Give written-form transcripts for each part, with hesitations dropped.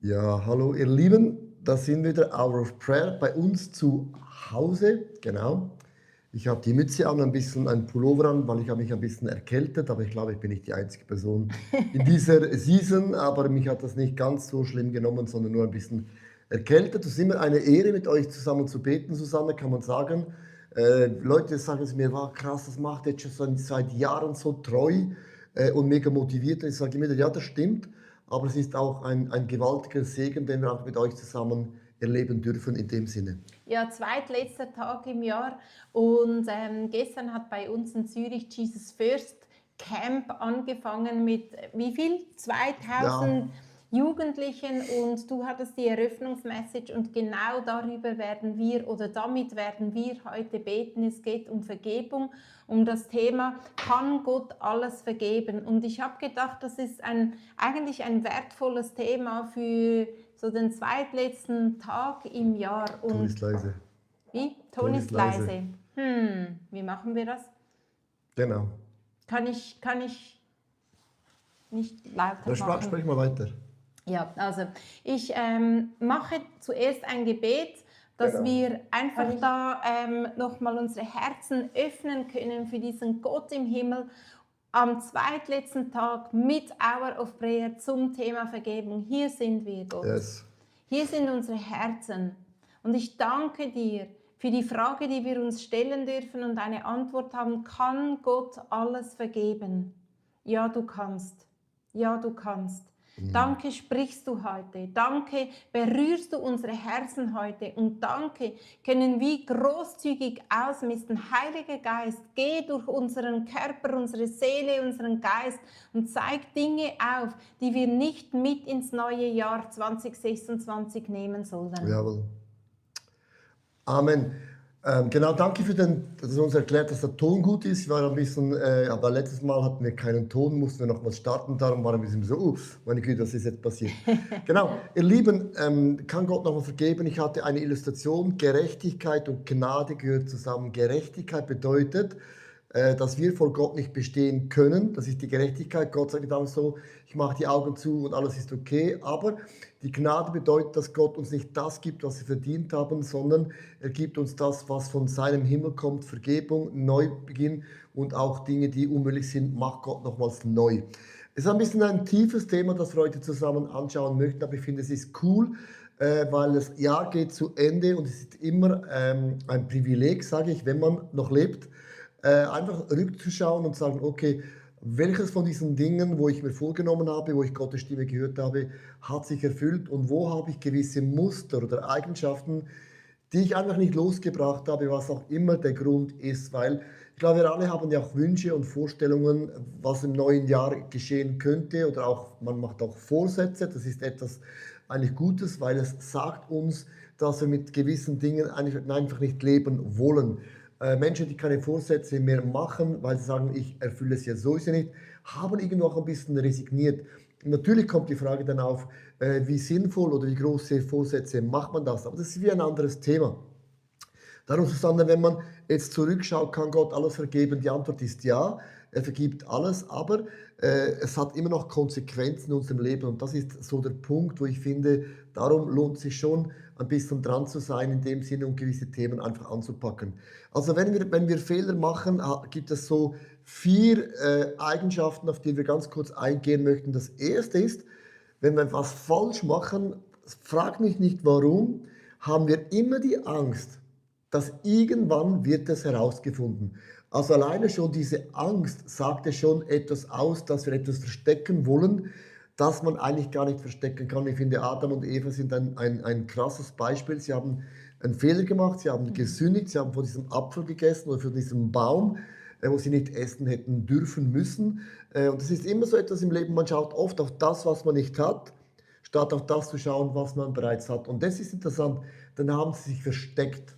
Ja, hallo ihr Lieben, da sind wir wieder Hour of Prayer bei uns zu Hause, genau. Ich habe die Mütze an, ein bisschen einen Pullover an, weil ich habe mich ein bisschen erkältet, aber ich glaube, ich bin nicht die einzige Person in dieser Season, aber mich hat das nicht ganz so schlimm genommen, sondern nur ein bisschen erkältet. Es ist immer eine Ehre, mit euch zusammen zu beten, Susanne, kann man sagen. Leute sagen es mir, wow, krass, das macht jetzt schon seit Jahren so treu und mega motiviert. Und ich sage immer wieder, ja, das stimmt. Aber es ist auch ein gewaltiger Segen, den wir auch mit euch zusammen erleben dürfen in dem Sinne. Ja, zweitletzter Tag im Jahr und gestern hat bei uns in Zürich Jesus First Camp angefangen mit wie viel? Ja, 2000 Jugendlichen und du hattest die Eröffnungsmessage und genau darüber werden wir oder damit werden wir heute beten. Es geht um Vergebung, um das Thema, kann Gott alles vergeben? Und ich habe gedacht, das ist eigentlich ein wertvolles Thema für so den zweitletzten Tag im Jahr. Ton Und ist leise. wie? Ton Ton ist ist leise. leise. Wie machen wir das? Genau. Kann ich nicht lauter Dann machen? sprech mal weiter. Ja, also ich mache zuerst ein Gebet, dass Genau. wir einfach da nochmal unsere Herzen öffnen können für diesen Gott im Himmel am zweitletzten Tag mit Hour of Prayer zum Thema Vergebung. Hier sind wir, Gott. Yes. Hier sind unsere Herzen. Und ich danke dir für die Frage, die wir uns stellen dürfen und eine Antwort haben. Kann Gott alles vergeben? Ja, du kannst. Ja, du kannst. Danke, sprichst du heute. Danke, berührst du unsere Herzen heute. Und danke, können wir großzügig ausmisten. Heiliger Geist, geh durch unseren Körper, unsere Seele, unseren Geist und zeig Dinge auf, die wir nicht mit ins neue Jahr 2026 nehmen sollen. Jawohl. Amen. Genau, danke dass du uns erklärt, dass der Ton gut ist. Ich war ein bisschen, aber letztes Mal hatten wir keinen Ton, mussten wir nochmals starten, darum war ein bisschen so, meine Güte, was ist jetzt passiert? Genau, ihr Lieben, kann Gott nochmal vergeben? Ich hatte eine Illustration, Gerechtigkeit und Gnade gehört zusammen. Gerechtigkeit bedeutet, dass wir vor Gott nicht bestehen können. Das ist die Gerechtigkeit. Gott sagt damals so, ich mache die Augen zu und alles ist okay. Aber die Gnade bedeutet, dass Gott uns nicht das gibt, was wir verdient haben, sondern er gibt uns das, was von seinem Himmel kommt. Vergebung, Neubeginn und auch Dinge, die unmöglich sind, macht Gott nochmals neu. Es ist ein bisschen ein tiefes Thema, das wir heute zusammen anschauen möchten, aber ich finde, es ist cool, weil das Jahr geht zu Ende und es ist immer ein Privileg, sage ich, wenn man noch lebt, einfach rückzuschauen und sagen, okay, welches von diesen Dingen, wo ich mir vorgenommen habe, wo ich Gottes Stimme gehört habe, hat sich erfüllt und wo habe ich gewisse Muster oder Eigenschaften, die ich einfach nicht losgebracht habe, was auch immer der Grund ist, weil ich glaube, wir alle haben ja auch Wünsche und Vorstellungen, was im neuen Jahr geschehen könnte oder auch, man macht auch Vorsätze, das ist etwas eigentlich Gutes, weil es sagt uns, dass wir mit gewissen Dingen einfach nicht leben wollen. Menschen, die keine Vorsätze mehr machen, weil sie sagen, ich erfülle es ja sowieso nicht, haben irgendwo auch ein bisschen resigniert. Natürlich kommt die Frage dann auf, wie sinnvoll oder wie große Vorsätze macht man das? Aber das ist wie ein anderes Thema. Darum, Susanne, wenn man jetzt zurückschaut, kann Gott alles vergeben? Die Antwort ist ja, er vergibt alles, aber es hat immer noch Konsequenzen in unserem Leben und das ist so der Punkt, wo ich finde, darum lohnt es sich schon ein bisschen dran zu sein in dem Sinne und gewisse Themen einfach anzupacken. Also wenn wir Fehler machen, gibt es so 4 Eigenschaften, auf die wir ganz kurz eingehen möchten. Das erste ist, wenn wir etwas falsch machen, frag mich nicht warum, haben wir immer die Angst, dass irgendwann wird es herausgefunden. Also alleine schon diese Angst sagt ja schon etwas aus, dass wir etwas verstecken wollen, das man eigentlich gar nicht verstecken kann. Ich finde, Adam und Eva sind ein krasses Beispiel. Sie haben einen Fehler gemacht, sie haben gesündigt, sie haben von diesem Apfel gegessen oder von diesem Baum, wo sie nicht essen hätten dürfen müssen. Und es ist immer so etwas im Leben, man schaut oft auf das, was man nicht hat, statt auf das zu schauen, was man bereits hat. Und das ist interessant, dann haben sie sich versteckt.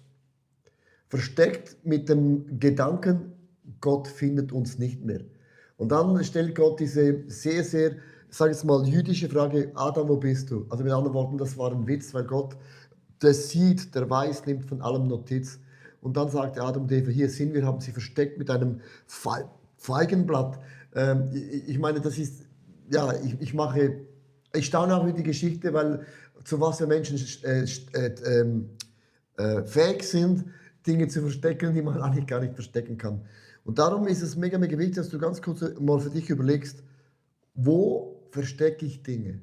Versteckt mit dem Gedanken, Gott findet uns nicht mehr. Und dann stellt Gott diese sehr, sehr, sage ich jetzt mal, jüdische Frage, Adam, wo bist du? Also mit anderen Worten, das war ein Witz, weil Gott, der sieht, der weiß, nimmt von allem Notiz. Und dann sagt Adam und Eva, hier sind wir, haben sie versteckt mit einem Feigenblatt. Ich meine, das ist, ja, ich mache Ich staune auch über die Geschichte, weil zu was wir Menschen fähig sind, Dinge zu verstecken, die man eigentlich gar nicht verstecken kann. Und darum ist es mega, mega wichtig, dass du ganz kurz mal für dich überlegst, wo verstecke ich Dinge?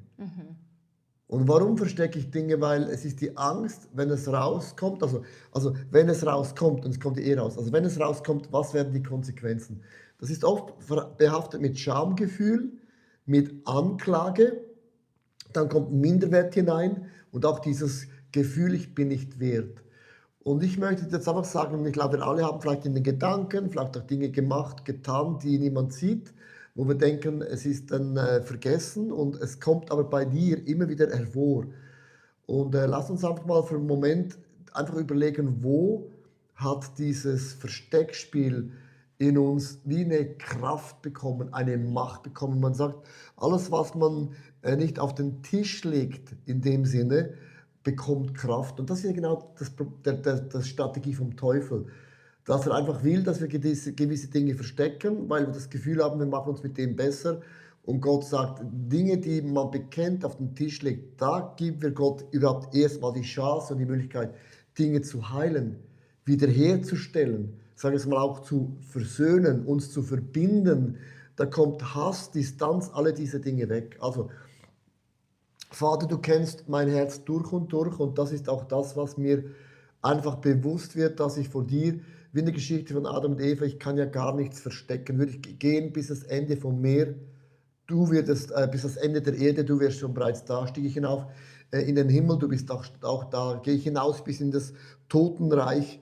Und warum verstecke ich Dinge? Weil es ist die Angst, wenn es rauskommt, also wenn es rauskommt, und es kommt ja eh raus, also wenn es rauskommt, was werden die Konsequenzen? Das ist oft behaftet mit Schamgefühl, mit Anklage, dann kommt Minderwert hinein und auch dieses Gefühl, ich bin nicht wert. Und ich möchte jetzt einfach sagen, ich glaube, wir alle haben vielleicht in den Gedanken, vielleicht auch Dinge gemacht, getan, die niemand sieht, wo wir denken, es ist dann vergessen und es kommt aber bei dir immer wieder hervor. Und lass uns einfach mal für einen Moment einfach überlegen, wo hat dieses Versteckspiel in uns wie eine Kraft bekommen, eine Macht bekommen. Man sagt, alles, was man nicht auf den Tisch legt, in dem Sinne, bekommt Kraft. Und das ist ja genau das Strategie vom Teufel. Dass er einfach will, dass wir gewisse Dinge verstecken, weil wir das Gefühl haben, wir machen uns mit dem besser. Und Gott sagt, Dinge, die man bekennt, auf den Tisch legt, da gibt wir Gott überhaupt erstmal die Chance und die Möglichkeit, Dinge zu heilen, wiederherzustellen, sagen wir es mal auch zu versöhnen, uns zu verbinden. Da kommt Hass, Distanz, alle diese Dinge weg. Also, Vater, du kennst mein Herz durch und das ist auch das, was mir einfach bewusst wird, dass ich vor dir, wie in der Geschichte von Adam und Eva, ich kann ja gar nichts verstecken, würde ich gehen bis das Ende vom Meer, du wirst bis das Ende der Erde, du wärst schon bereits da, stiege ich hinauf in den Himmel, du bist auch da, gehe ich hinaus bis in das Totenreich,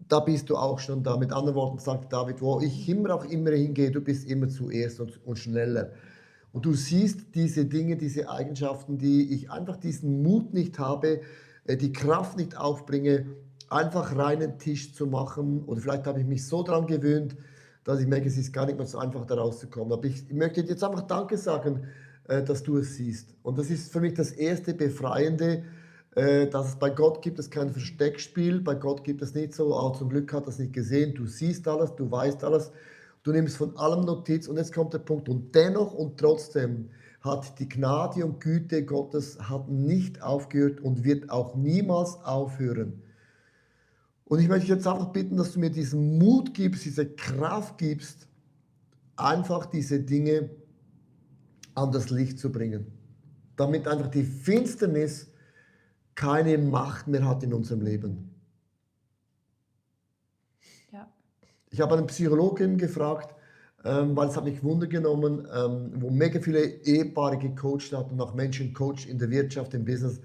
da bist du auch schon da. Mit anderen Worten sagt David, wo ich auch immer hingehe, du bist immer zuerst und schneller. Und du siehst diese Dinge, diese Eigenschaften, die ich einfach diesen Mut nicht habe, die Kraft nicht aufbringe, einfach reinen Tisch zu machen. Oder vielleicht habe ich mich so daran gewöhnt, dass ich merke, es ist gar nicht mehr so einfach, da rauszukommen. Aber ich möchte jetzt einfach Danke sagen, dass du es siehst. Und das ist für mich das erste Befreiende, dass es bei Gott gibt es kein Versteckspiel, bei Gott gibt es nicht so, oh, zum Glück hat er es nicht gesehen, du siehst alles, du weißt alles, du nimmst von allem Notiz und jetzt kommt der Punkt und dennoch und trotzdem hat die Gnade und Güte Gottes hat nicht aufgehört und wird auch niemals aufhören. Und ich möchte dich jetzt einfach bitten, dass du mir diesen Mut gibst, diese Kraft gibst, einfach diese Dinge an das Licht zu bringen, damit einfach die Finsternis keine Macht mehr hat in unserem Leben. Ja. Ich habe eine Psychologin gefragt, weil es hat mich Wunder genommen, wo mega viele Ehepaare gecoacht hat und auch Menschen coacht in der Wirtschaft, im Business.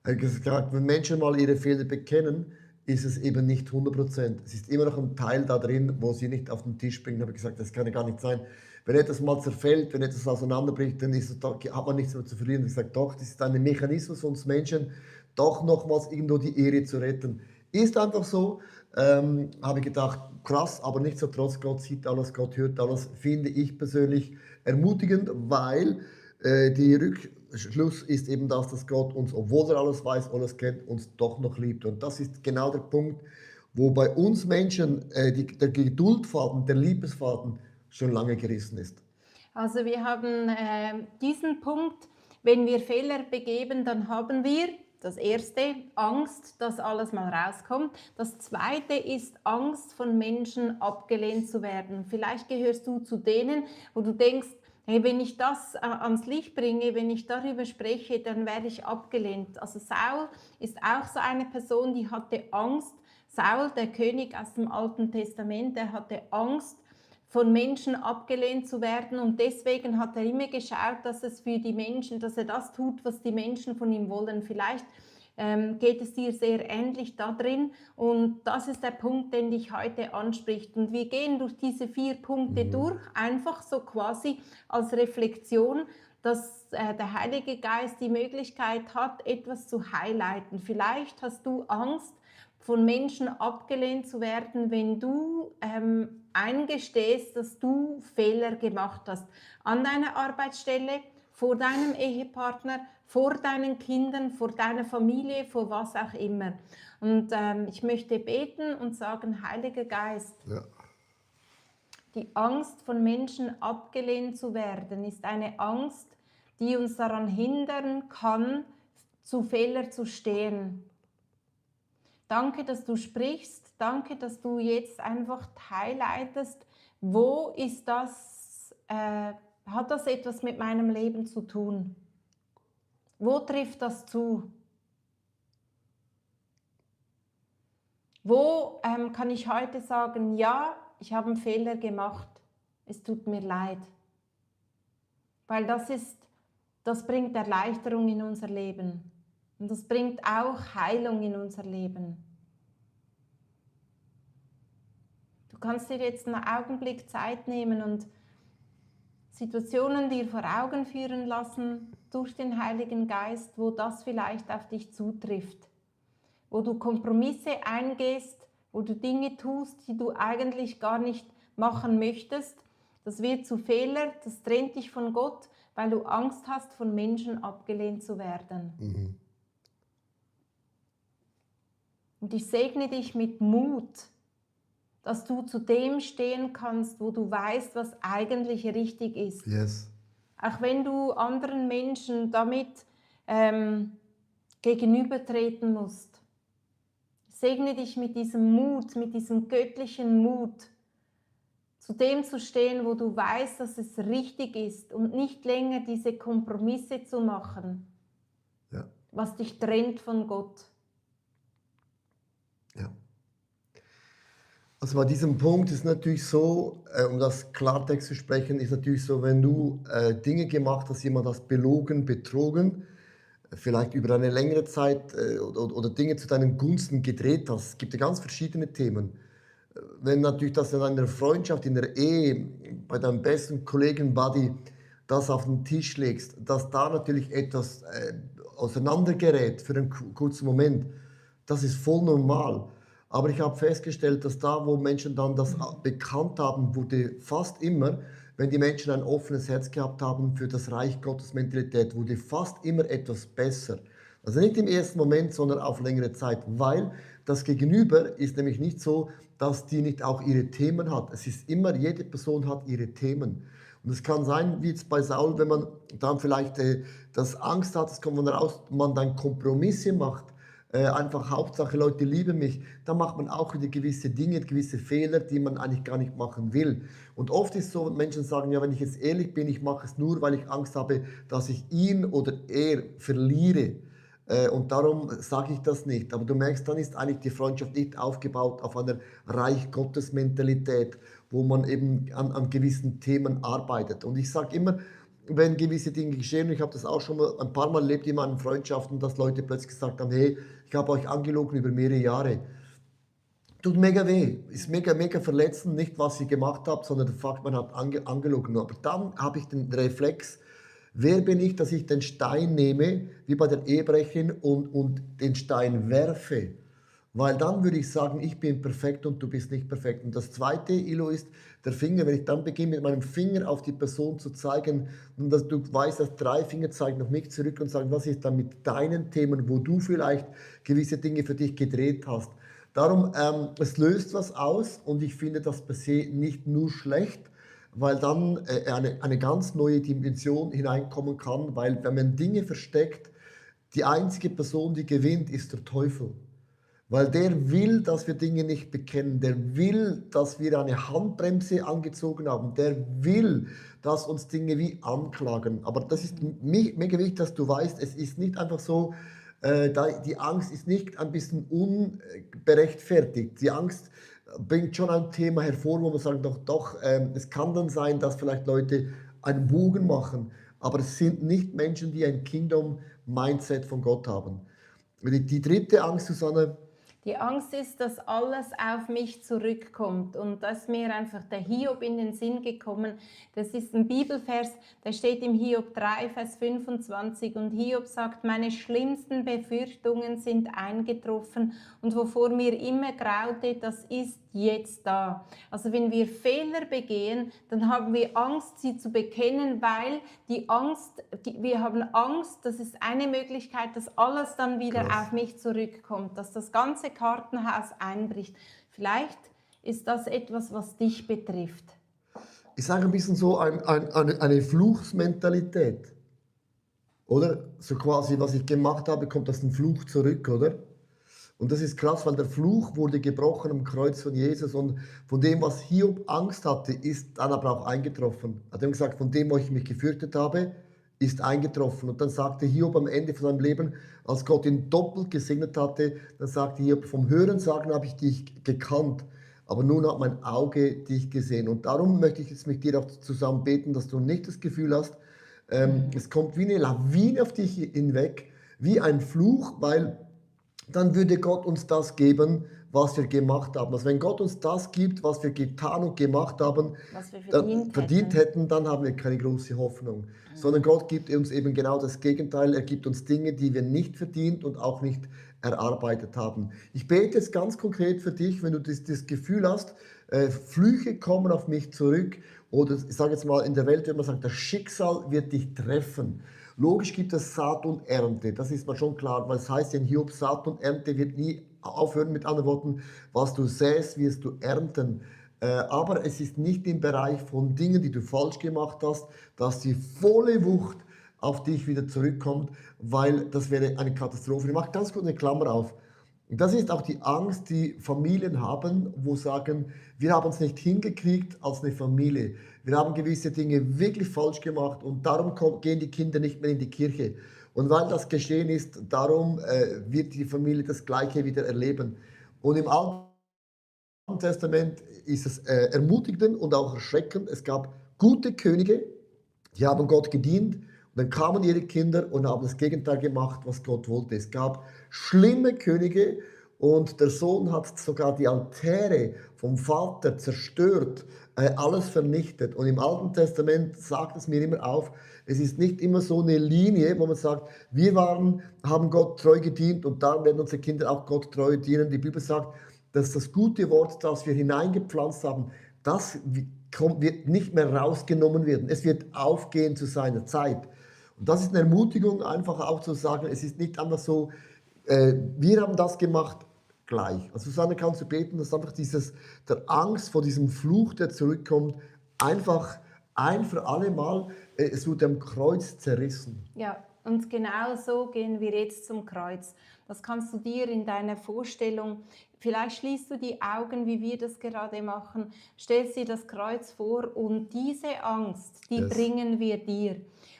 Er hat gesagt, wenn Menschen mal ihre Fehler bekennen, ist es eben nicht 100%. Es ist immer noch ein Teil da drin, wo sie nicht auf den Tisch bringen. Da habe ich gesagt, das kann ja gar nicht sein. Wenn etwas mal zerfällt, wenn etwas auseinanderbricht, dann hat man nichts mehr zu verlieren. Ich sage, doch, das ist ein Mechanismus von uns Menschen, doch nochmals irgendwo die Ehre zu retten. Ist einfach so, habe ich gedacht, krass, aber nichtsdestotrotz, Gott sieht alles, Gott hört alles, finde ich persönlich ermutigend, weil die Rückschluss ist eben das, dass Gott uns, obwohl er alles weiß, alles kennt, uns doch noch liebt. Und das ist genau der Punkt, wo bei uns Menschen der Geduldfaden, der Liebesfaden schon lange gerissen ist. Also wir haben diesen Punkt, wenn wir Fehler begeben, dann haben wir das erste, Angst, dass alles mal rauskommt. Das zweite ist Angst, von Menschen abgelehnt zu werden. Vielleicht gehörst du zu denen, wo du denkst, hey, wenn ich das ans Licht bringe, wenn ich darüber spreche, dann werde ich abgelehnt. Also Saul ist auch so eine Person, die hatte Angst. Saul, der König aus dem Alten Testament, der hatte Angst, von Menschen abgelehnt zu werden und deswegen hat er immer geschaut, dass es für die Menschen, dass er das tut, was die Menschen von ihm wollen. Vielleicht geht es dir sehr ähnlich da drin und das ist der Punkt, den dich heute anspricht. Und wir gehen durch diese 4 Punkte durch, einfach so quasi als Reflexion, dass der Heilige Geist die Möglichkeit hat, etwas zu highlighten. Vielleicht hast du Angst, von Menschen abgelehnt zu werden, wenn du eingestehst, dass du Fehler gemacht hast. An deiner Arbeitsstelle, vor deinem Ehepartner, vor deinen Kindern, vor deiner Familie, vor was auch immer. Und ich möchte beten und sagen, Heiliger Geist, Ja. die Angst, von Menschen abgelehnt zu werden, ist eine Angst, die uns daran hindern kann, zu Fehlern zu stehen. Danke, dass du sprichst. Danke, dass du jetzt einfach highlightest, wo ist das, hat das etwas mit meinem Leben zu tun? Wo trifft das zu? Wo kann ich heute sagen, ja, ich habe einen Fehler gemacht, es tut mir leid. Weil das bringt Erleichterung in unser Leben. Und das bringt auch Heilung in unser Leben. Du kannst dir jetzt einen Augenblick Zeit nehmen und Situationen dir vor Augen führen lassen durch den Heiligen Geist, wo das vielleicht auf dich zutrifft. Wo du Kompromisse eingehst, wo du Dinge tust, die du eigentlich gar nicht machen möchtest. Das wird zu Fehler, das trennt dich von Gott, weil du Angst hast, von Menschen abgelehnt zu werden. Und ich segne dich mit Mut, dass du zu dem stehen kannst, wo du weißt, was eigentlich richtig ist. Yes. Auch wenn du anderen Menschen damit gegenübertreten musst. Segne dich mit diesem Mut, mit diesem göttlichen Mut, zu dem zu stehen, wo du weißt, dass es richtig ist und nicht länger diese Kompromisse zu machen, Ja. was dich trennt von Gott. Ja. Also bei diesem Punkt ist natürlich so, um das Klartext zu sprechen, ist natürlich so, wenn du Dinge gemacht hast, jemand hast belogen, betrogen, vielleicht über eine längere Zeit oder Dinge zu deinen Gunsten gedreht hast. Es gibt ja ganz verschiedene Themen. Wenn natürlich das in einer Freundschaft, in der Ehe, bei deinem besten Kollegen, Buddy, das auf den Tisch legst, dass da natürlich etwas auseinandergerät für einen kurzen Moment, das ist voll normal. Aber ich habe festgestellt, dass da, wo Menschen dann das bekannt haben, wurde fast immer, wenn die Menschen ein offenes Herz gehabt haben für das Reich Gottes Mentalität, wurde fast immer etwas besser. Also nicht im ersten Moment, sondern auf längere Zeit, weil das Gegenüber ist nämlich nicht so, dass die nicht auch ihre Themen hat. Es ist immer, jede Person hat ihre Themen. Und es kann sein, wie jetzt bei Saul, wenn man dann vielleicht das Angst hat, es kommt man raus, man dann Kompromisse macht, einfach Hauptsache Leute lieben mich, dann macht man auch wieder gewisse Dinge, gewisse Fehler, die man eigentlich gar nicht machen will. Und oft ist es so, Menschen sagen, ja, wenn ich jetzt ehrlich bin, ich mache es nur, weil ich Angst habe, dass ich ihn oder er verliere. Und darum sage ich das nicht. Aber du merkst, dann ist eigentlich die Freundschaft nicht aufgebaut auf einer Reich-Gottes-Mentalität, wo man eben an gewissen Themen arbeitet. Und ich sage immer, wenn gewisse Dinge geschehen, und ich habe das auch schon mal ein paar Mal erlebt in meinen Freundschaften, dass Leute plötzlich gesagt haben, hey, ich habe euch angelogen über mehrere Jahre. Tut mega weh, ist mega, mega verletzend, nicht was ihr gemacht habt, sondern der Fakt, man hat angelogen. Aber dann habe ich den Reflex, wer bin ich, dass ich den Stein nehme, wie bei der Ehebrecherin, und den Stein werfe? Weil dann würde ich sagen, ich bin perfekt und du bist nicht perfekt. Und das zweite, Ilo, ist der Finger. Wenn ich dann beginne, mit meinem Finger auf die Person zu zeigen, und dass du weißt, dass 3 Finger zeigen auf mich zurück und sagen, was ist dann mit deinen Themen, wo du vielleicht gewisse Dinge für dich gedreht hast. Darum, es löst was aus und ich finde das per se nicht nur schlecht, weil dann eine ganz neue Dimension hineinkommen kann, weil wenn man Dinge versteckt, die einzige Person, die gewinnt, ist der Teufel. Weil der will, dass wir Dinge nicht bekennen. Der will, dass wir eine Handbremse angezogen haben. Der will, dass uns Dinge wie anklagen. Aber das ist mega wichtig, dass du weißt, es ist nicht einfach so, die Angst ist nicht ein bisschen unberechtfertigt. Die Angst bringt schon ein Thema hervor, wo man sagt, doch, es kann dann sein, dass vielleicht Leute einen Bogen machen. Aber es sind nicht Menschen, die ein Kingdom-Mindset von Gott haben. Die dritte Angst, Susanne. Die Angst ist, dass alles auf mich zurückkommt, und da ist mir einfach der Hiob in den Sinn gekommen. Das ist ein Bibelvers, der steht im Hiob 3, Vers 25, und Hiob sagt, meine schlimmsten Befürchtungen sind eingetroffen und wovor mir immer graute, das ist jetzt da. Also wenn wir Fehler begehen, dann haben wir Angst, sie zu bekennen, weil wir haben Angst, das ist eine Möglichkeit, dass alles dann wieder auf mich zurückkommt, dass das ganze Kartenhaus einbricht. Vielleicht ist das etwas, was dich betrifft. Ich sage ein bisschen so eine Fluchsmentalität. Oder? So quasi, was ich gemacht habe, kommt aus dem Fluch zurück, oder? Und das ist krass, weil der Fluch wurde gebrochen am Kreuz von Jesus und von dem, was Hiob Angst hatte, ist dann aber auch eingetroffen. Er hat ihm gesagt, von dem, wo ich mich gefürchtet habe, ist eingetroffen. Und dann sagte Hiob am Ende von seinem Leben, als Gott ihn doppelt gesegnet hatte, dann sagte Hiob, vom Hörensagen habe ich dich gekannt, aber nun hat mein Auge dich gesehen. Und darum möchte ich jetzt mit dir auch zusammen beten, dass du nicht das Gefühl hast, es kommt wie eine Lawine auf dich hinweg, wie ein Fluch, weil dann würde Gott uns das geben, was wir gemacht haben. Also wenn Gott uns das gibt, was wir getan und gemacht haben, Was wir dann verdient hätten, dann haben wir keine große Hoffnung. Sondern Gott gibt uns eben genau das Gegenteil. Er gibt uns Dinge, die wir nicht verdient und auch nicht erarbeitet haben. Ich bete jetzt ganz konkret für dich, wenn du das Gefühl hast, Flüche kommen auf mich zurück oder ich sage jetzt mal in der Welt, wenn man sagt, das Schicksal wird dich treffen. Logisch gibt es Saat und Ernte, das ist mir schon klar, weil es heißt in Hiob, Saat und Ernte wird nie aufhören. Mit anderen Worten, was du säst, wirst du ernten. Aber es ist nicht im Bereich von Dingen, die du falsch gemacht hast, dass die volle Wucht auf dich wieder zurückkommt, weil das wäre eine Katastrophe. Ich mache ganz kurz eine Klammer auf. Und das ist auch die Angst, die Familien haben, wo sagen, wir haben es nicht hingekriegt als eine Familie. Wir haben gewisse Dinge wirklich falsch gemacht und darum gehen die Kinder nicht mehr in die Kirche. Und weil das geschehen ist, darum wird die Familie das Gleiche wieder erleben. Und im Alten Testament ist es ermutigend und auch erschreckend. Es gab gute Könige, die haben Gott gedient und dann kamen ihre Kinder und haben das Gegenteil gemacht, was Gott wollte. Es gab schlimme Könige und der Sohn hat sogar die Altäre vom Vater zerstört, alles vernichtet. Und im Alten Testament sagt es mir immer auf, es ist nicht immer so eine Linie, wo man sagt, haben Gott treu gedient und dann werden unsere Kinder auch Gott treu dienen. Die Bibel sagt, dass das gute Wort, das wir hineingepflanzt haben, das wird nicht mehr rausgenommen werden. Es wird aufgehen zu seiner Zeit. Und das ist eine Ermutigung, einfach auch zu sagen, es ist nicht einfach so, wir haben das gemacht, gleich. Also Susanne, kannst du beten, dass einfach der Angst vor diesem Fluch, der zurückkommt, einfach ein für alle Mal, es wird am Kreuz zerrissen. Ja, und genau so gehen wir jetzt zum Kreuz. Das kannst du dir in deiner Vorstellung, vielleicht schließt du die Augen, wie wir das gerade machen, stellst dir das Kreuz vor und diese Angst, die bringen wir dir.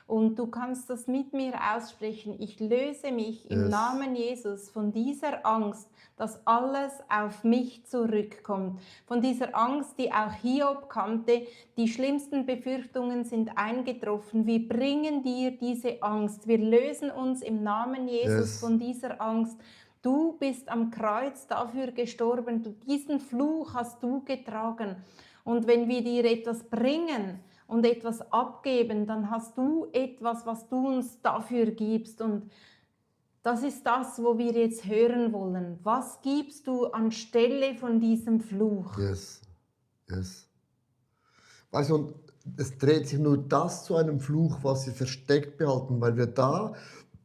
Und du kannst das mit mir aussprechen. Ich löse mich im Namen Jesus von dieser Angst, dass alles auf mich zurückkommt. Von dieser Angst, die auch Hiob kannte. Die schlimmsten Befürchtungen sind eingetroffen. Wir bringen dir diese Angst. Wir lösen uns im Namen Jesus von dieser Angst. Du bist am Kreuz dafür gestorben. Diesen Fluch hast du getragen. Und wenn wir dir etwas bringen und etwas abgeben, dann hast du etwas, was du uns dafür gibst. Und das ist das, wo wir jetzt hören wollen. Was gibst du anstelle von diesem Fluch? Yes. Weißt du, und es dreht sich nur das zu einem Fluch, was wir versteckt behalten, weil wir da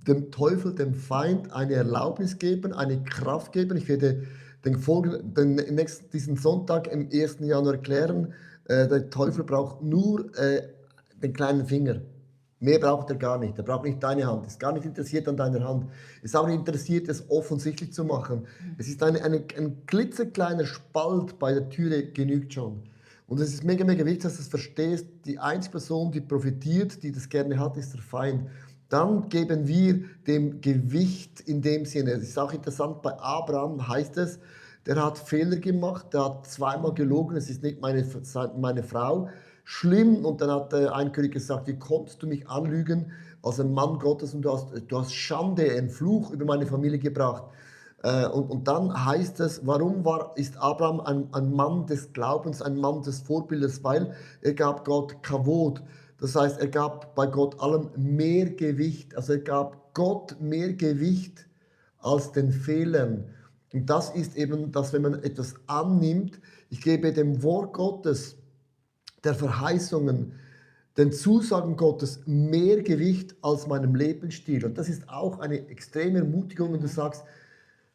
dem Teufel, dem Feind, eine Erlaubnis geben, eine Kraft geben. Ich werde diesen Sonntag im 1. Januar erklären, der Teufel braucht nur den kleinen Finger. Mehr braucht er gar nicht. Er braucht nicht deine Hand. Ist gar nicht interessiert an deiner Hand. Ist auch nicht interessiert, es offensichtlich zu machen. Es ist ein klitzekleiner Spalt bei der Türe genügt schon. Und es ist mega, mega wichtig, dass du es verstehst. Die einzige Person, die profitiert, die das gerne hat, ist der Feind. Dann geben wir dem Gewicht in dem Sinne. Es ist auch interessant, bei Abraham heißt es, der hat Fehler gemacht, der hat zweimal gelogen, es ist nicht meine Frau. Schlimm. Und dann hat ein König gesagt, wie konntest du mich anlügen als ein Mann Gottes und du hast Schande, einen Fluch über meine Familie gebracht. Und dann heißt es, warum ist Abraham ein Mann des Glaubens, ein Mann des Vorbildes? Weil er gab Gott Kavod. Das heißt, er gab bei Gott allem mehr Gewicht. Also er gab Gott mehr Gewicht als den Fehlern. Und das ist eben, dass wenn man etwas annimmt, ich gebe dem Wort Gottes, der Verheißungen, den Zusagen Gottes mehr Gewicht als meinem Lebensstil. Und das ist auch eine extreme Ermutigung, wenn du sagst,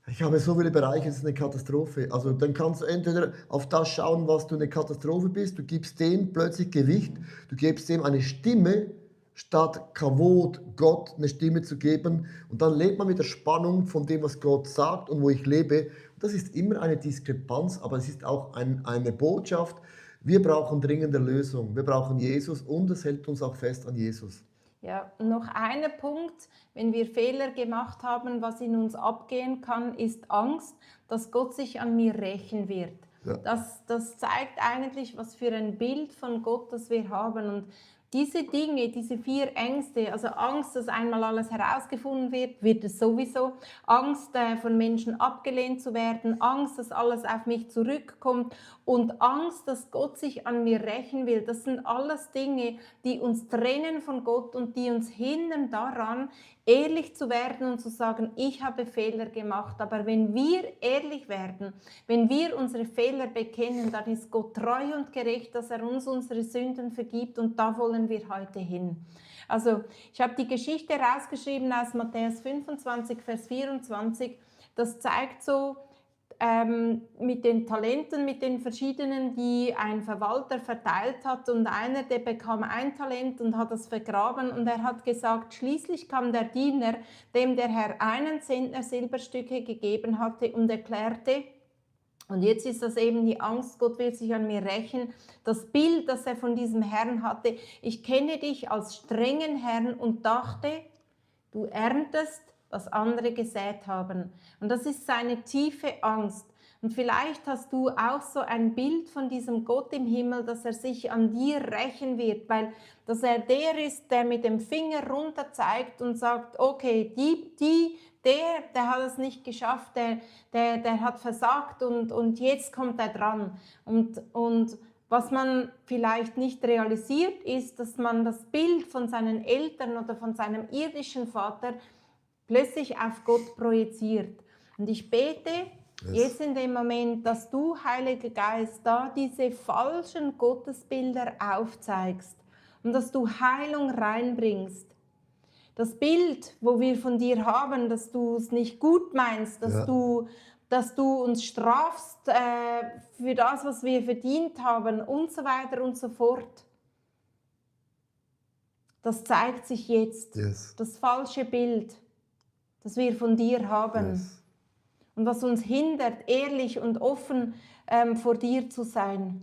ich habe so viele Bereiche, das ist eine Katastrophe. Also dann kannst du entweder auf das schauen, was du eine Katastrophe bist, du gibst dem plötzlich Gewicht, du gibst dem eine Stimme, statt Kavod Gott eine Stimme zu geben. Und dann lebt man mit der Spannung von dem, was Gott sagt und wo ich lebe. Das ist immer eine Diskrepanz, aber es ist auch eine Botschaft. Wir brauchen dringende Lösung. Wir brauchen Jesus und es hält uns auch fest an Jesus. Ja, noch ein Punkt, wenn wir Fehler gemacht haben, was in uns abgehen kann, ist Angst, dass Gott sich an mir rächen wird. Ja. Das zeigt eigentlich, was für ein Bild von Gott das wir haben. Und diese Dinge, diese 4 Ängste, also Angst, dass einmal alles herausgefunden wird, wird es sowieso. Angst, von Menschen abgelehnt zu werden, Angst, dass alles auf mich zurückkommt und Angst, dass Gott sich an mir rächen will. Das sind alles Dinge, die uns trennen von Gott und die uns hindern daran, ehrlich zu werden und zu sagen, ich habe Fehler gemacht. Aber wenn wir ehrlich werden, wenn wir unsere Fehler bekennen, dann ist Gott treu und gerecht, dass er uns unsere Sünden vergibt und da wollen wir heute hin. Also ich habe die Geschichte rausgeschrieben aus Matthäus 25, Vers 24. Das zeigt so, mit den Talenten, mit den verschiedenen, die ein Verwalter verteilt hat und einer, der bekam 1 Talent und hat das vergraben und er hat gesagt, schließlich kam der Diener, dem der Herr 1 Zentner Silberstücke gegeben hatte und erklärte, und jetzt ist das eben die Angst, Gott will sich an mir rächen, das Bild, das er von diesem Herrn hatte, ich kenne dich als strengen Herrn und dachte, du erntest, was andere gesät haben. Und das ist seine tiefe Angst. Und vielleicht hast du auch so ein Bild von diesem Gott im Himmel, dass er sich an dir rächen wird, weil dass er der ist, der mit dem Finger runter zeigt und sagt, okay, der hat es nicht geschafft, der hat versagt und jetzt kommt er dran. Und was man vielleicht nicht realisiert, ist, dass man das Bild von seinen Eltern oder von seinem irdischen Vater plötzlich auf Gott projiziert. Und ich bete jetzt in dem Moment, dass du, Heiliger Geist, da diese falschen Gottesbilder aufzeigst und dass du Heilung reinbringst. Das Bild, wo wir von dir haben, dass du es nicht gut meinst, dass du uns strafst für das, was wir verdient haben und so weiter und so fort. Das zeigt sich jetzt, das falsche Bild, das wir von dir haben und was uns hindert, ehrlich und offen vor dir zu sein.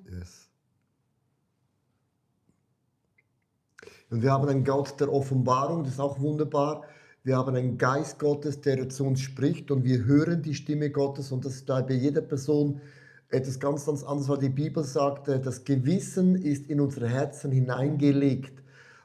Und wir haben einen Gott der Offenbarung, das ist auch wunderbar. Wir haben einen Geist Gottes, der zu uns spricht und wir hören die Stimme Gottes und das ist bei jeder Person etwas ganz, ganz anderes, weil die Bibel sagt, das Gewissen ist in unsere Herzen hineingelegt.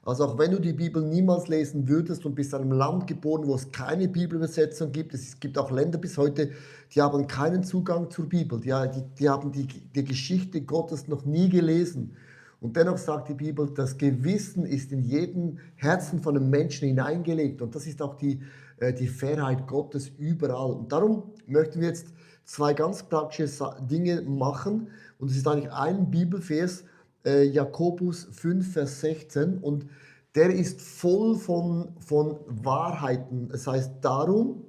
Also auch wenn du die Bibel niemals lesen würdest und bist in einem Land geboren, wo es keine Bibelübersetzung gibt, es gibt auch Länder bis heute, die haben keinen Zugang zur Bibel, die haben die Geschichte Gottes noch nie gelesen. Und dennoch sagt die Bibel, das Gewissen ist in jedem Herzen von einem Menschen hineingelegt und das ist auch die Fairheit Gottes überall. Und darum möchten wir jetzt 2 ganz praktische Dinge machen und es ist eigentlich ein Bibelvers, Jakobus 5, Vers 16 und der ist voll von Wahrheiten. Es heißt darum,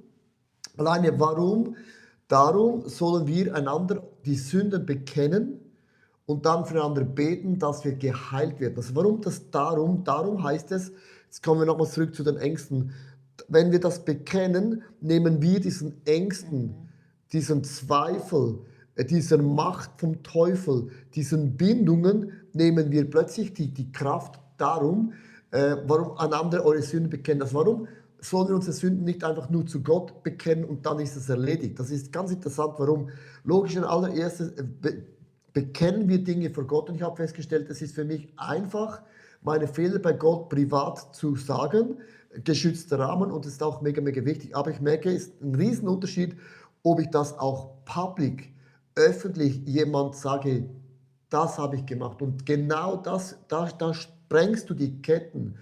alleine warum, darum sollen wir einander die Sünden bekennen und dann füreinander beten, dass wir geheilt werden. Also warum das darum? Darum heißt es, jetzt kommen wir nochmal zurück zu den Ängsten, wenn wir das bekennen, nehmen wir diesen Ängsten, diesen Zweifel, dieser Macht vom Teufel, diesen Bindungen, nehmen wir plötzlich die Kraft darum, warum einander eure Sünden bekennen. Also warum sollen wir unsere Sünden nicht einfach nur zu Gott bekennen und dann ist es erledigt? Das ist ganz interessant, warum. Logisch, in allererstes bekennen wir Dinge vor Gott und ich habe festgestellt, es ist für mich einfach, meine Fehler bei Gott privat zu sagen, geschützter Rahmen und das ist auch mega, mega wichtig. Aber ich merke, es ist ein Riesenunterschied, ob ich das auch public, öffentlich jemand sage, das habe ich gemacht. Und genau das, da sprengst du die Ketten.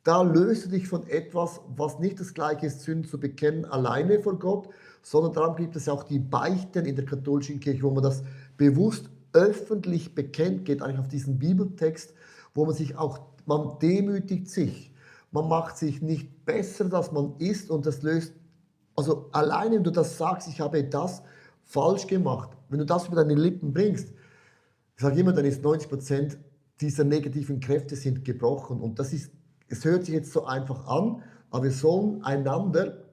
Da löst du dich von etwas, was nicht das Gleiche ist, Sünden zu bekennen, alleine vor Gott, sondern darum gibt es auch die Beichten in der katholischen Kirche, wo man das bewusst öffentlich bekennt, geht eigentlich auf diesen Bibeltext, wo man demütigt sich. Man macht sich nicht besser, als man ist und das löst, also alleine, wenn du das sagst, ich habe das falsch gemacht, wenn du das über deine Lippen bringst, ich sage immer, dann ist 90% dieser negativen Kräfte sind gebrochen und das ist es hört sich jetzt so einfach an, aber wir sollen einander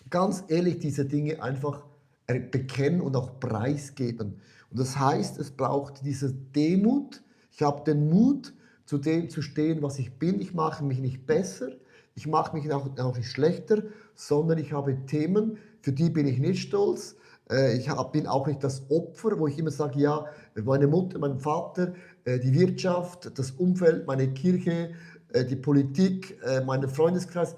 ganz ehrlich diese Dinge einfach bekennen und auch preisgeben. Und das heißt, es braucht diese Demut. Ich habe den Mut, zu dem zu stehen, was ich bin. Ich mache mich nicht besser, ich mache mich auch nicht schlechter, sondern ich habe Themen, für die bin ich nicht stolz. Bin auch nicht das Opfer, wo ich immer sage, ja, meine Mutter, mein Vater, die Wirtschaft, das Umfeld, meine Kirche, die Politik, mein Freundeskreis.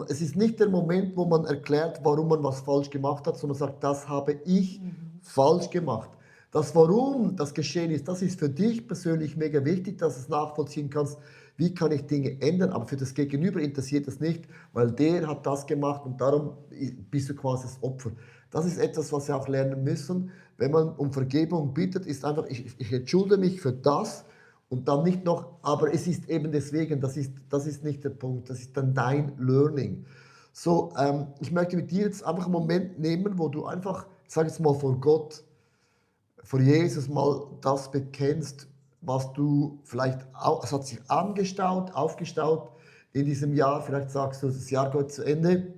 Es ist nicht der Moment, wo man erklärt, warum man was falsch gemacht hat, sondern sagt, das habe ich falsch gemacht. Das Warum das geschehen ist, das ist für dich persönlich mega wichtig, dass du es nachvollziehen kannst, wie kann ich Dinge ändern, aber für das Gegenüber interessiert es nicht, weil der hat das gemacht und darum bist du quasi das Opfer. Das ist etwas, was wir auch lernen müssen. Wenn man um Vergebung bittet, ist einfach, ich entschuldige mich für das und dann nicht noch, aber es ist eben deswegen, das ist nicht der Punkt, das ist dann dein Learning. So, ich möchte mit dir jetzt einfach einen Moment nehmen, wo du einfach, ich sage jetzt mal vor Gott, vor Jesus mal das bekennst, was du vielleicht, es hat sich angestaut, aufgestaut in diesem Jahr, vielleicht sagst du, das Jahr geht zu Ende.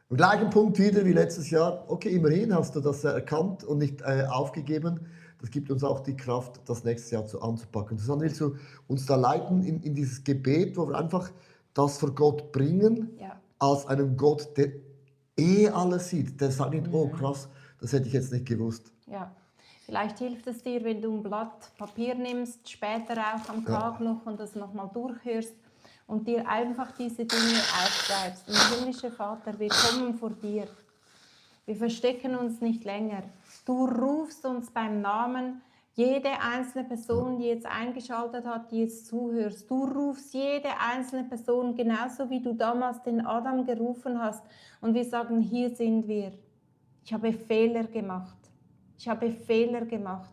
Am gleichen Punkt wieder wie letztes Jahr, okay, immerhin hast du das erkannt und nicht aufgegeben. Das gibt uns auch die Kraft, das nächste Jahr anzupacken. Susanne, willst du uns da leiten in dieses Gebet, wo wir einfach das vor Gott bringen, Ja. als einen Gott, der alles sieht, der sagt nicht, oh krass, das hätte ich jetzt nicht gewusst. Ja, vielleicht hilft es dir, wenn du ein Blatt Papier nimmst, später auch am Tag noch und das nochmal durchhörst und dir einfach diese Dinge aufschreibst. Und himmlischer Vater, wir kommen vor dir. Wir verstecken uns nicht länger. Du rufst uns beim Namen, jede einzelne Person, die jetzt eingeschaltet hat, die jetzt zuhörst. Du rufst jede einzelne Person, genauso wie du damals den Adam gerufen hast. Und wir sagen, hier sind wir. Ich habe Fehler gemacht. Ich habe Fehler gemacht.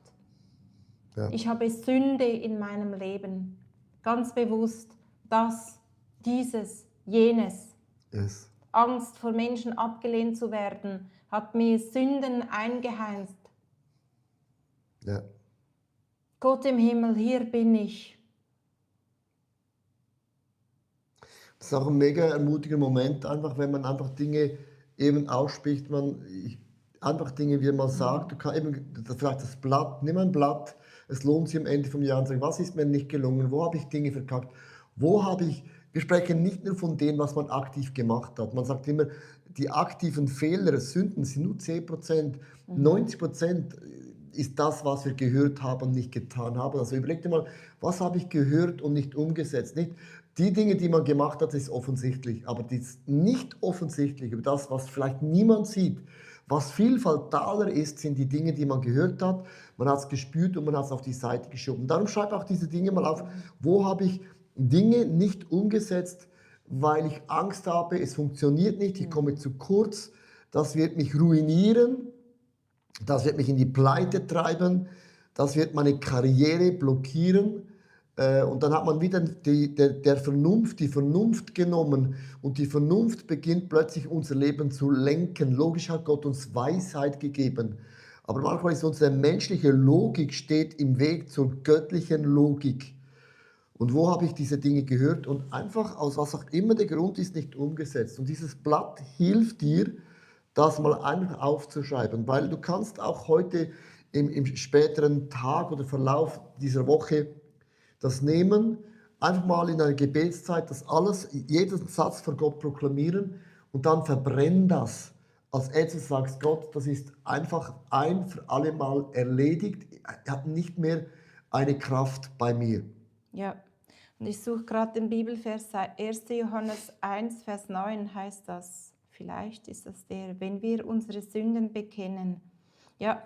Ja. Ich habe Sünde in meinem Leben. Ganz bewusst. Das, dieses, jenes. Yes. Angst vor Menschen abgelehnt zu werden, hat mir Sünden eingeheimst. Ja. Gott im Himmel, hier bin ich. Das ist auch ein mega ermutiger Moment, einfach wenn man einfach Dinge eben ausspricht, einfach Dinge, wie man sagt, du kannst eben vielleicht das Blatt, nimm ein Blatt, es lohnt sich am Ende vom Jahr und sagen, was ist mir nicht gelungen, wo habe ich Dinge verkackt, wir sprechen nicht nur von dem, was man aktiv gemacht hat, man sagt immer, die aktiven Fehler, Sünden sind nur 10%, 90% ist das, was wir gehört haben und nicht getan haben. Also überleg dir mal, was habe ich gehört und nicht umgesetzt, nicht? Die Dinge, die man gemacht hat, ist offensichtlich, aber das nicht offensichtlich, über das, was vielleicht niemand sieht, was viel fataler ist, sind die Dinge, die man gehört hat, man hat es gespürt und man hat es auf die Seite geschoben. Darum schreib auch diese Dinge mal auf, wo habe ich Dinge nicht umgesetzt, weil ich Angst habe, es funktioniert nicht, ich komme zu kurz, das wird mich ruinieren, das wird mich in die Pleite treiben, das wird meine Karriere blockieren. Und dann hat man wieder die Vernunft genommen und die Vernunft beginnt plötzlich unser Leben zu lenken. Logisch hat Gott uns Weisheit gegeben, aber manchmal ist unsere menschliche Logik steht im Weg zur göttlichen Logik. Und wo habe ich diese Dinge gehört und einfach aus was auch immer der Grund ist, nicht umgesetzt. Und dieses Blatt hilft dir, das mal einfach aufzuschreiben, weil du kannst auch heute im späteren Tag oder Verlauf dieser Woche das nehmen, einfach mal in einer Gebetszeit das alles, jeden Satz vor Gott proklamieren und dann verbrenn das. Als etwas sagst, Gott, das ist einfach ein für alle Mal erledigt, er hat nicht mehr eine Kraft bei mir. Ja, und ich suche gerade den Bibelvers, 1. Johannes 1, Vers 9 heißt das. Vielleicht ist das der, wenn wir unsere Sünden bekennen. Ja,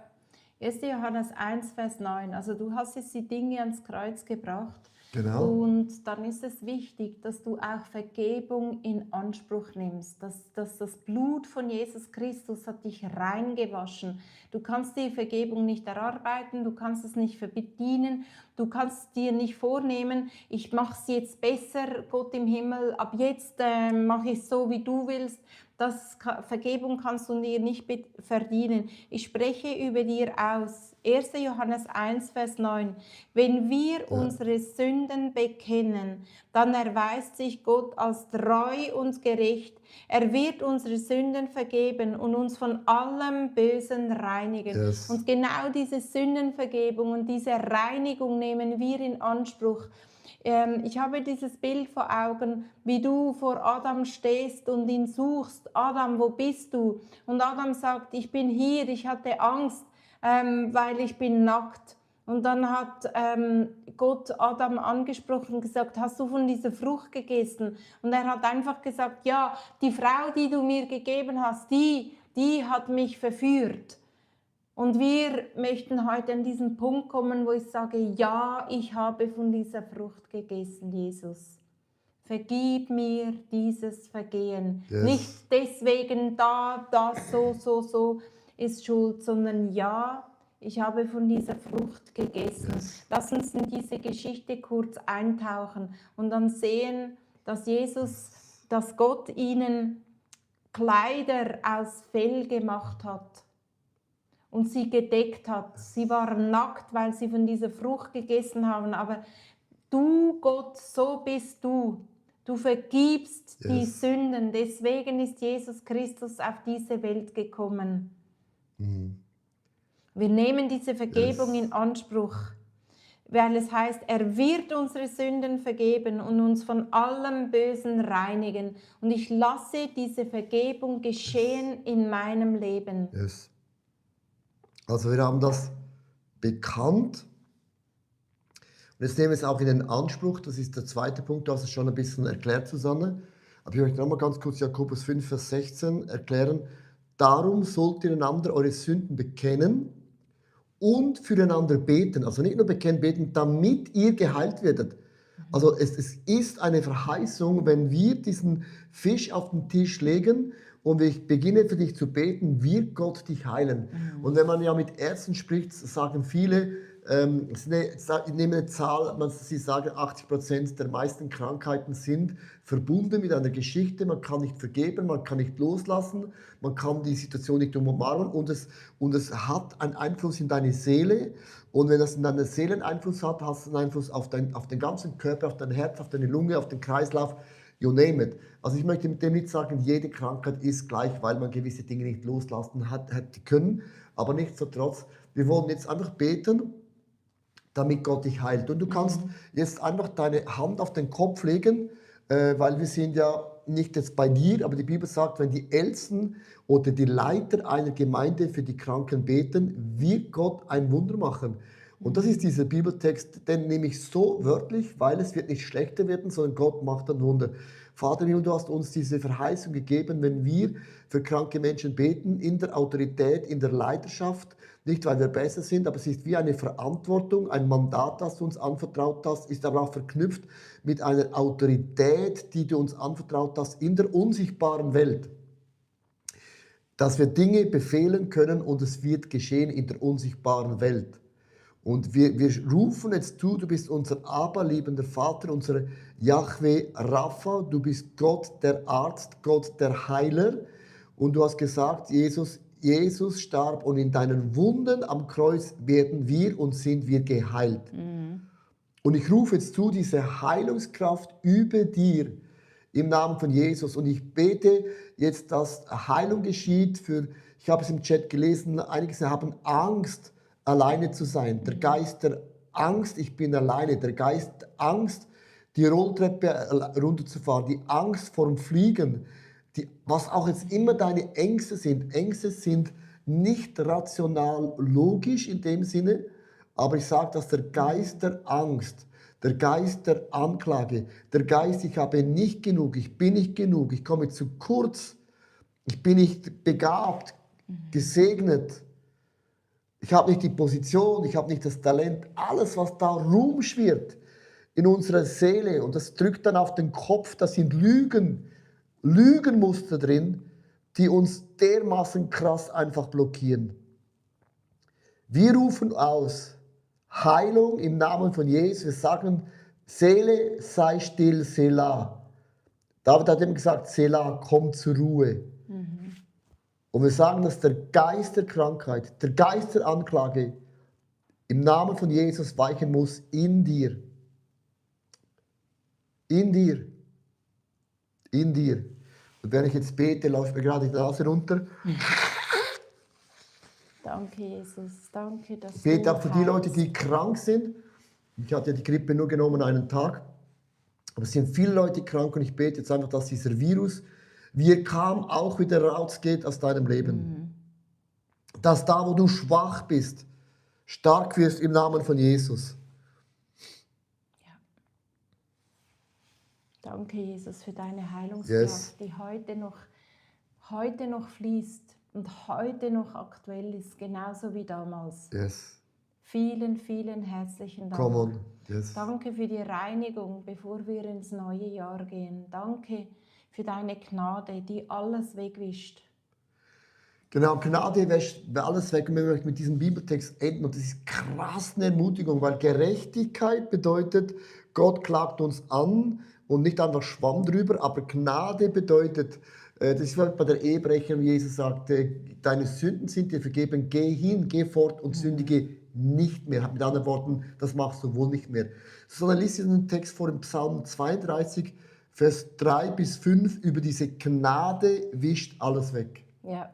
1. Johannes 1, Vers 9. Also du hast jetzt die Dinge ans Kreuz gebracht. Genau. Und dann ist es wichtig, dass du auch Vergebung in Anspruch nimmst. Dass das Blut von Jesus Christus hat dich reingewaschen. Du kannst die Vergebung nicht erarbeiten, du kannst es nicht verdienen, du kannst dir nicht vornehmen, ich mache es jetzt besser, Gott im Himmel, ab jetzt mache ich es so, wie du willst. Vergebung kannst du dir nicht verdienen. Ich spreche über dir aus. 1. Johannes 1, Vers 9. Wenn wir unsere Sünden bekennen, dann erweist sich Gott als treu und gerecht. Er wird unsere Sünden vergeben und uns von allem Bösen reinigen. Yes. Und genau diese Sündenvergebung und diese Reinigung nehmen wir in Anspruch. Ich habe dieses Bild vor Augen, wie du vor Adam stehst und ihn suchst. Adam, wo bist du? Und Adam sagt, ich bin hier, ich hatte Angst, weil ich bin nackt. Und dann hat Gott Adam angesprochen und gesagt, hast du von dieser Frucht gegessen? Und er hat einfach gesagt, ja, die Frau, die du mir gegeben hast, die hat mich verführt. Und wir möchten heute an diesen Punkt kommen, wo ich sage, ja, ich habe von dieser Frucht gegessen, Jesus. Vergib mir dieses Vergehen. Yes. Nicht deswegen das, so ist Schuld, sondern ja, ich habe von dieser Frucht gegessen. Yes. Lass uns in diese Geschichte kurz eintauchen und dann sehen, dass Gott ihnen Kleider aus Fell gemacht hat und sie gedeckt hat. Sie waren nackt, weil sie von dieser Frucht gegessen haben. Aber du, Gott, so bist du. Du vergibst die Sünden. Deswegen ist Jesus Christus auf diese Welt gekommen. Wir nehmen diese Vergebung in Anspruch, weil es heißt, er wird unsere Sünden vergeben und uns von allem Bösen reinigen. Und ich lasse diese Vergebung geschehen in meinem Leben. Yes. Also wir haben das bekannt und jetzt nehmen wir es auch in den Anspruch, das ist der zweite Punkt, du hast es schon ein bisschen erklärt, Susanne, aber ich möchte nochmal ganz kurz Jakobus 5, Vers 16 erklären. Darum sollt ihr einander eure Sünden bekennen und füreinander beten, also nicht nur bekennen, beten, damit ihr geheilt werdet. Also es ist eine Verheißung, wenn wir diesen Fisch auf den Tisch legen und ich beginne für dich zu beten, wird Gott dich heilen. Und wenn man ja mit Ärzten spricht, sagen viele, ich nehme eine Zahl, sie sagen 80% der meisten Krankheiten sind verbunden mit einer Geschichte. Man kann nicht vergeben, man kann nicht loslassen, man kann die Situation nicht umarmen und es hat einen Einfluss in deine Seele. Und wenn das in deiner Seele einen Einfluss hat, hast du einen Einfluss auf den ganzen Körper, auf dein Herz, auf deine Lunge, auf den Kreislauf. You name it. Also ich möchte mit dem nicht sagen, jede Krankheit ist gleich, weil man gewisse Dinge nicht loslassen hätte können. Aber nichtsdestotrotz, wir wollen jetzt einfach beten, damit Gott dich heilt. Und du kannst jetzt einfach deine Hand auf den Kopf legen, weil wir sind ja nicht jetzt bei dir, aber die Bibel sagt, wenn die Ältesten oder die Leiter einer Gemeinde für die Kranken beten, wird Gott ein Wunder machen. Und das ist dieser Bibeltext, den nehme ich so wörtlich, weil es wird nicht schlechter werden, sondern Gott macht ein Wunder. Vater, du hast uns diese Verheißung gegeben, wenn wir für kranke Menschen beten, in der Autorität, in der Leiterschaft, nicht weil wir besser sind, aber es ist wie eine Verantwortung, ein Mandat, das du uns anvertraut hast, ist aber auch verknüpft mit einer Autorität, die du uns anvertraut hast in der unsichtbaren Welt. Dass wir Dinge befehlen können und es wird geschehen in der unsichtbaren Welt. Und wir rufen jetzt zu, du bist unser aberliebender Vater, unser Yahweh Rapha, du bist Gott der Arzt, Gott der Heiler. Und du hast gesagt, Jesus starb und in deinen Wunden am Kreuz werden wir und sind wir geheilt. Und ich rufe jetzt zu, diese Heilungskraft über dir im Namen von Jesus. Und ich bete jetzt, dass Heilung geschieht ich habe es im Chat gelesen, einige haben Angst, alleine zu sein. Der Geist der Angst, ich bin alleine. Der Geist der Angst, die Rolltreppe runterzufahren. Die Angst vor dem Fliegen. Was auch jetzt immer deine Ängste sind. Ängste sind nicht rational logisch in dem Sinne, aber ich sage, dass der Geist der Angst, der Geist der Anklage, der Geist, ich habe nicht genug, ich bin nicht genug, ich komme zu kurz, ich bin nicht begabt, gesegnet, ich habe nicht die Position, ich habe nicht das Talent, alles, was da rumschwirrt in unserer Seele und das drückt dann auf den Kopf, das sind Lügenmuster drin, die uns dermaßen krass einfach blockieren. Wir rufen aus Heilung im Namen von Jesus, wir sagen, Seele, sei still, Selah. David hat ihm gesagt, Selah, komm zur Ruhe. Und wir sagen, dass der Geist der Krankheit, der Geist der Anklage im Namen von Jesus weichen muss in dir. In dir. In dir. Und wenn ich jetzt bete, läuft mir gerade die Nase runter. Danke, Jesus. Danke, dass Ich bete du auch für die Leute, heilst. die krank sind. Ich hatte ja die Grippe nur genommen einen Tag. Aber es sind viele Leute krank und ich bete jetzt einfach, dass dieser Virus, wie er kam, auch wieder rausgeht aus deinem Leben. Dass da, wo du schwach bist, stark wirst im Namen von Jesus. Danke, Jesus, für deine Heilungskraft, Yes. die heute noch fließt und heute noch aktuell ist, genauso wie damals. Yes. Vielen, vielen herzlichen Dank. Come on. Yes. Danke für die Reinigung, bevor wir ins neue Jahr gehen. Danke für deine Gnade, die alles wegwischt. Genau, Gnade wäscht alles weg. Und wir möchten mit diesem Bibeltext enden. Und das ist krass eine Ermutigung, weil Gerechtigkeit bedeutet, Gott klagt uns an und nicht einfach Schwamm drüber. Aber Gnade bedeutet, das ist bei der Ehebrecherin, wie Jesus sagte, deine Sünden sind dir vergeben, geh hin, geh fort und sündige nicht mehr. Mit anderen Worten, das machst du wohl nicht mehr. Sondern lies diesen Text vor im Psalm 32, Vers 3 bis 5 über diese Gnade wischt alles weg. Ja.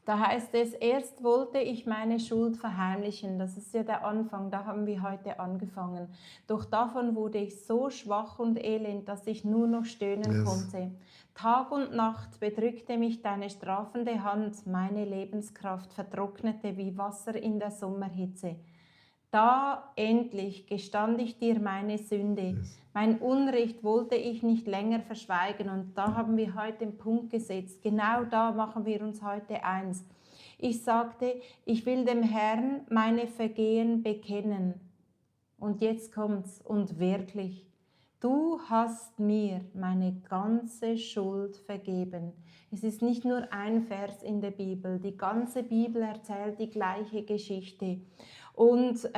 Da heißt es, erst wollte ich meine Schuld verheimlichen. Das ist ja der Anfang, da haben wir heute angefangen. Doch davon wurde ich so schwach und elend, dass ich nur noch stöhnen konnte. Tag und Nacht bedrückte mich deine strafende Hand, meine Lebenskraft vertrocknete wie Wasser in der Sommerhitze. Da endlich gestand ich dir meine Sünde. Mein Unrecht wollte ich nicht länger verschweigen. Und da haben wir heute den Punkt gesetzt. Genau da machen wir uns heute eins. Ich sagte, ich will dem Herrn meine Vergehen bekennen. Und jetzt kommt's. Und wirklich, du hast mir meine ganze Schuld vergeben. Es ist nicht nur ein Vers in der Bibel. Die ganze Bibel erzählt die gleiche Geschichte. Und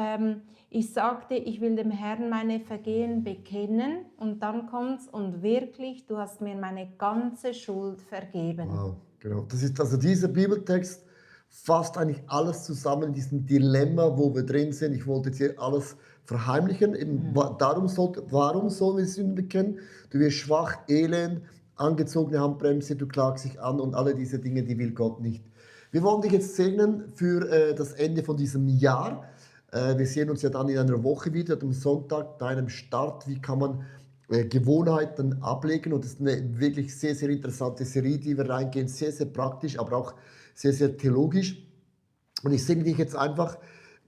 ich sagte, ich will dem Herrn meine Vergehen bekennen. Und dann kommt's, und wirklich, du hast mir meine ganze Schuld vergeben. Wow, genau. Das ist also dieser Bibeltext fasst eigentlich alles zusammen in diesem Dilemma, wo wir drin sind. Ich wollte jetzt hier alles verheimlichen. Eben, warum sollen wir Sünden bekennen? Du wirst schwach, elend, angezogene Handbremse, du klagst dich an und alle diese Dinge, die will Gott nicht. Wir wollen dich jetzt segnen für das Ende von diesem Jahr. Wir sehen uns ja dann in einer Woche wieder, am Sonntag, deinem Start. Wie kann man Gewohnheiten ablegen? Und das ist eine wirklich sehr, sehr interessante Serie, die wir reingehen. Sehr, sehr praktisch, aber auch sehr, sehr theologisch. Und ich segne dich jetzt einfach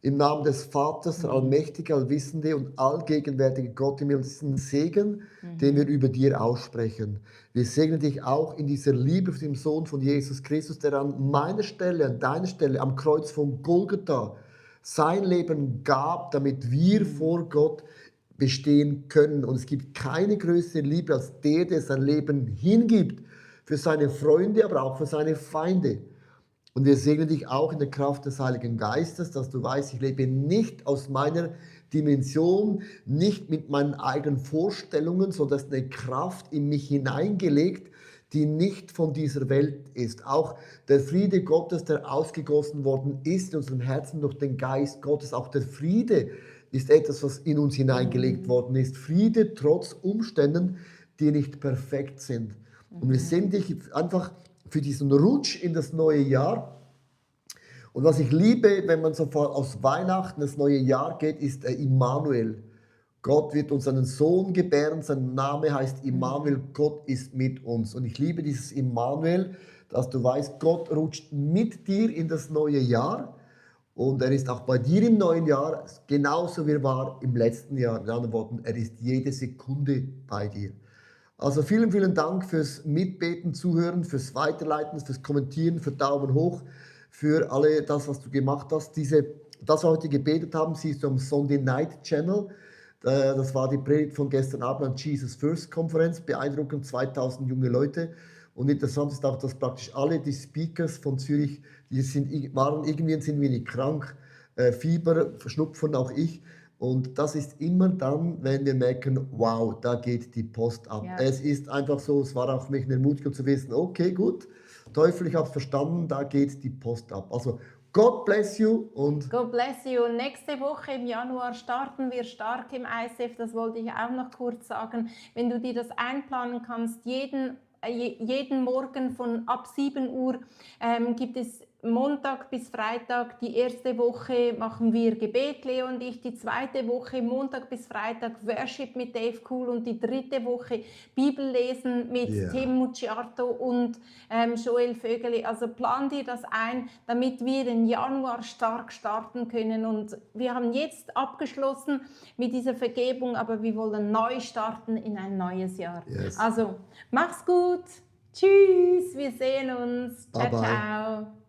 im Namen des Vaters, der allmächtige, allwissende und allgegenwärtige Gott im Himmel. Das ist ein Segen, den wir über dir aussprechen. Wir segnen dich auch in dieser Liebe von dem Sohn von Jesus Christus, der an meiner Stelle, an deiner Stelle, am Kreuz von Golgatha sein Leben gab, damit wir vor Gott bestehen können. Und es gibt keine größere Liebe als der sein Leben hingibt für seine Freunde, aber auch für seine Feinde. Und wir segnen dich auch in der Kraft des Heiligen Geistes, dass du weißt, ich lebe nicht aus meiner Dimension, nicht mit meinen eigenen Vorstellungen, sondern es ist eine Kraft in mich hineingelegt, die nicht von dieser Welt ist. Auch der Friede Gottes, der ausgegossen worden ist in unserem Herzen durch den Geist Gottes, auch der Friede ist etwas, was in uns hineingelegt worden ist. Friede trotz Umständen, die nicht perfekt sind. Und wir segnen dich einfach für diesen Rutsch in das neue Jahr. Und was ich liebe, wenn man so aus Weihnachten das neue Jahr geht, ist Immanuel. Gott wird uns einen Sohn gebären, sein Name heißt Immanuel, Gott ist mit uns. Und ich liebe dieses Immanuel, dass du weißt, Gott rutscht mit dir in das neue Jahr. Und er ist auch bei dir im neuen Jahr genauso wie er war im letzten Jahr. Mit anderen Worten, er ist jede Sekunde bei dir. Also vielen, vielen Dank fürs Mitbeten, Zuhören, fürs Weiterleiten, fürs Kommentieren, für Daumen hoch, für alle das, was du gemacht hast. Das, was wir heute gebetet haben, siehst du am Sunday Night Channel. Das war die Predigt von gestern Abend an Jesus First Konferenz. Beeindruckend, 2000 junge Leute. Und interessant ist auch, dass praktisch alle die Speakers von Zürich, waren irgendwie ein wenig krank, Fieber, Schnupfen, auch ich. Und das ist immer dann, wenn wir merken, wow, da geht die Post ab. Ja. Es ist einfach so, es war auch für mich eine Ermutigung zu wissen, okay, gut, Teufel, ich habe es verstanden, da geht die Post ab. Also, God bless you und God bless you. Nächste Woche im Januar starten wir stark im ICF. Das wollte ich auch noch kurz sagen. Wenn du dir das einplanen kannst, jeden Morgen von ab 7 Uhr gibt es Montag bis Freitag. Die erste Woche machen wir Gebet, Leo und ich. Die zweite Woche Montag bis Freitag Worship mit Dave Cool und die dritte Woche Bibellesen mit Tim Mucciarto und Joel Vögeli. Also plan dir das ein, damit wir im Januar stark starten können. Und wir haben jetzt abgeschlossen mit dieser Vergebung, aber wir wollen neu starten in ein neues Jahr. Yes. Also mach's gut. Tschüss, wir sehen uns. Ciao, Bye, bye. ciao.